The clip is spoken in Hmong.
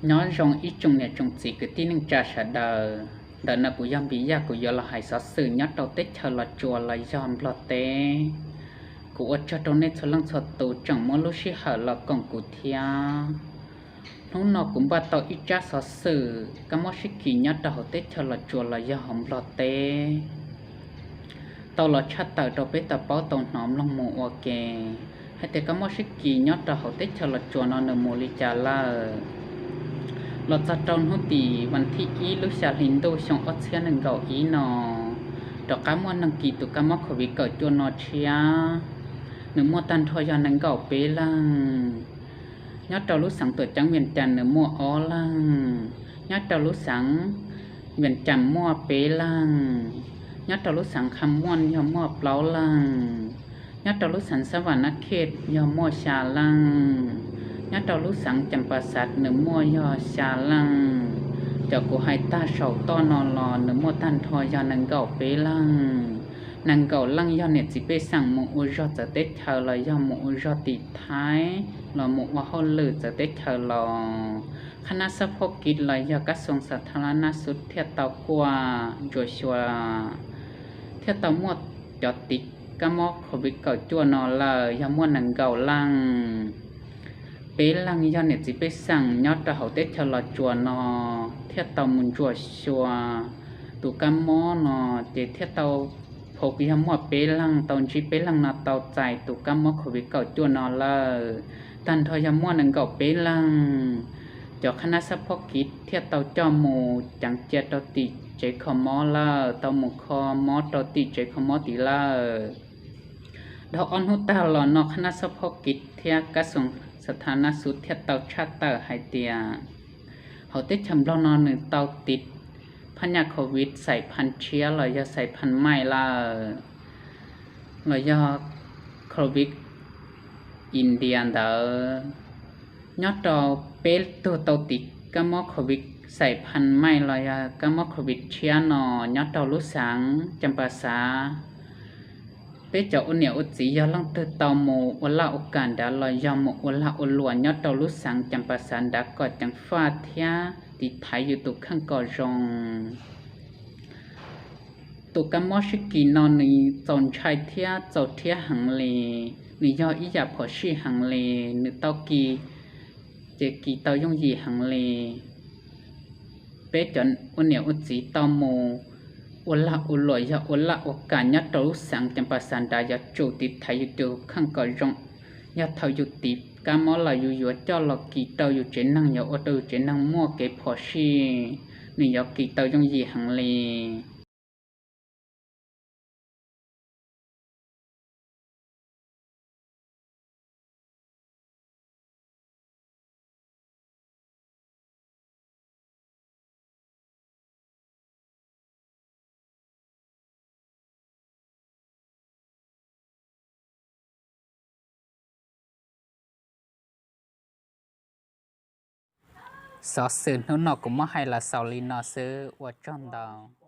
Nyob zoo ib tsoom niam tsoom txiv kwv tij neej tsa sawv daws. Ntawm no kuv yog Npis Yaj, kuv yuav los hais xov xwm nyob rau teb chaws Los Tsuas los yog Nplog teb. Kuv ua tsaug rau nej txhua leej txhua tus tseem muab lub sij hawm los koom kuv thiab. Hnub no kuv npaj tau ib tsab xov xwm kab mob sib kis nyob rau hauv teb chaws Los Tsuas los yog hauv Nplog teb tau los tshaj tawm rau peb tau paub tau hnov mloog mus ua ke hais tias kab mob sib kis nyob rau hauv teb chaws Los Tsuas no nws mus li cas lawm. Los txog rau hnub tim vas thib ib lub xya hli ntuj xyoo ob txhiab nees nkaum ib no, rov qab muaj neeg kis tus kab mob COVID kaum cuaj no tshiab. Nws muaj tag nrho yog nees nkaum peb leeg. Nyob rau lub xeev tuam ceeb Vias Cas nws muaj ob leeg. Nyob rau lub xeev Vias Cas muaj peb leeg. Nyob rau lub xeev Kham Muaj yog muaj plaub leeg. Nyob rau lub xeev Xab Vam Nab Khej yog muaj xya leej. Nyob rau lub xeev Cas Pas Xav nws muaj yog xya leej. Cov kuv hais tag saum toj no los nws muaj tag nrho yog nees nkaum peb leeg. Nees nkaum leej yog niam txiv pej xeem mus ua zog txawv teb chaws los yog mus ua zog tim Thaib los mus ua hauj lwm txawv teb chaws los, qhab nab xab phob kiv los yog kab xoos xav tha lab nab xub thiaj tau kuaj ntsuas xyuas thiaj tau muaj cov tiv kab mob COVID kaum cuaj no lawm yog muaj nees nkaum leej. Peb leeg yog niam txiv pej xeem nyob rau hauv teb chaws Los Tsuas no thiaj tau mus ntsuas xyuas tus kab mob no, ces thiaj tau pov yog muaj peb leeg tau ntsib peb leeg no tau txais tus kab mob COVID kaum cuaj no lawm. Tag nrho yog muaj nees nkaum peb leeg. Cov qhab nab xab phob kiv thiaj tau coj mus ceev cia rau tim tsev kho mob lawm, tau mus kho mob rau tim tsev kho mob tid lawm. Dhau ob hnub tag los no qhab nab xab phob kiv thiab kab xoos xav tha lab nab xub thiaj tau tshaj tawm hais tias hauv teb chaws Nplog no nws tau tiv phab nyaj COVID xais phan tshiab los yog xais phan maij lawm, los yog COVID India ntawd. Nyob rau peb tug tau tiv kab mob COVID xais phan maij los yog kab mob COVID tshiab no nyob rau lub xeev Cas Pas Xav. Peb cov ua niam ua txiv yog leej twg tau mus ua laj ua kam nrad los yog mus ua lag ua luam nyob rau lub xeev Cas Pas Xav nrad kom ceev faj thiab tiv thaiv yus tus kheej kom zoo. Tus kab mob sib kis no nws txaus ntshai thiab txaus rhiab heev li. Nws yog ib yam phom sij heev li. Nws tau kis ces kis tau yooj yim heev li. Peb cov ua niam ua txiv tau mus ua lag ua luam yog ua laj ua kam nyob rau lub xeev Cas Pas Xav nrad yuav tsum tiv thaiv yus tus kheej kom zoo. Yog thaum yus tiv kab mob los yus yuav coj los kis rau yus tsev neeg, yuav ua rau yus tsev neeg muaj kev phom sij, nws yuav kis tau yooj yim heev li. Xov xwm hnub no kuv muab hais los xaus li no xwb, ua tsaug ntau.